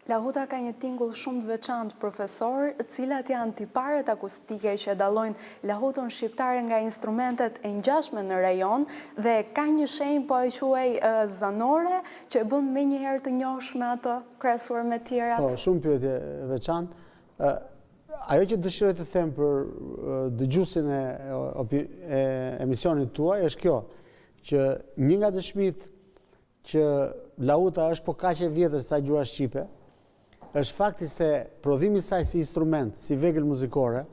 Lahuta ka një tingull shumë të veçantë, profesor, cilat janë tiparet akustike që e dallojnë lahutën shqiptare nga instrumentet e ngjashme në rajon dhe ka një shenjë po e quaj zanore që e bën menjëherë të njohshme atë krahasuar me tjerat? Po, shumë pyetje e veçantë. Ajo që dëshiroj të them për dëgjuesin e, e emisionit tuaj është kjo, që një nga dëshmitë që lauta është po kaq e vjetër sa gjuha shqipe, është fakti se prodhimi i saj si instrument, si vegël muzikore,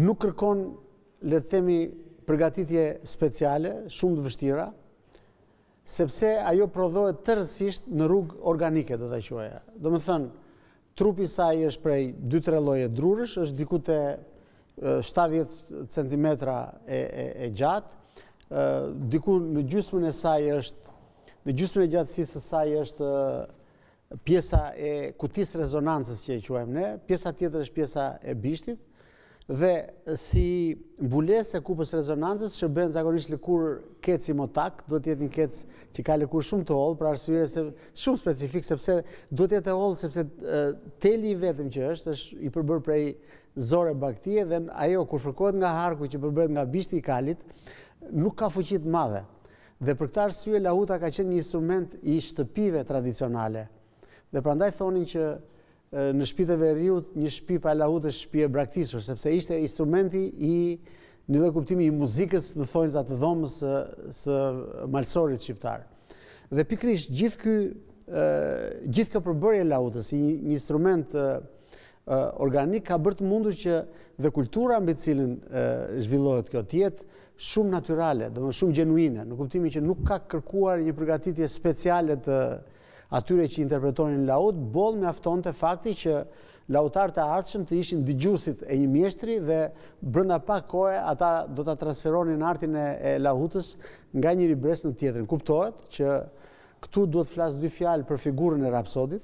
nuk kërkon, le të themi, përgatitje speciale, shumë të vështira, sepse ajo prodhohet tërësisht në rrugë organike, do ta quaja. Domethënë, Trupi i saj është prej 2-3 lloje drurësh, është diku te 70 centimetra e, e, e gjatë. Diku në gjysmën e saj është në gjysmën e gjatësisë së saj është pjesa e kutisë rezonancës që e quajmë ne, pjesa tjetër është pjesa e bishtit dhe si mbulesë e kupës rezonancës shërben zakonisht lëkurë keci motak, duhet të jetë një kec që ka lëkurë shumë të hollë, për arsye se shumë specifik sepse duhet të jetë e hollë sepse teli i vetëm që është është i përbërë prej zore bagëtie dhe ajo kur fërkohet nga harku që përbëhet nga bishti i kalit, nuk ka fuqi të madhe. Dhe për këtë arsye lahuta ka qenë një instrument i shtëpive tradicionale. Dhe prandaj thonin që në shtëpitë e veriut një shtëpi pa lahutë është shtëpi e braktisur, sepse ishte instrumenti i në një lloj kuptimi i muzikës në thonjza të dhomës së, së malësorit shqiptar. Dhe pikërisht gjithë ky gjithë kjo përbërje e lahutës si një, një instrument organik ka bërë të mundur që dhe kultura mbi të cilën zhvillohet kjo të jetë shumë natyrale, domethënë shumë gjenuine, në kuptimin që nuk ka kërkuar një përgatitje speciale të Atyre që interpretonin lahutë, boll mjaftonte fakti që lahutarët e ardhshëm të ishin dëgjuesit e një mjeshtri dhe brenda pak kohe ata do ta transferonin artin e, e lahutës nga njëri brez në tjetrin. Kuptohet që këtu duhet të flas dy fjalë për figurën e rapsodit.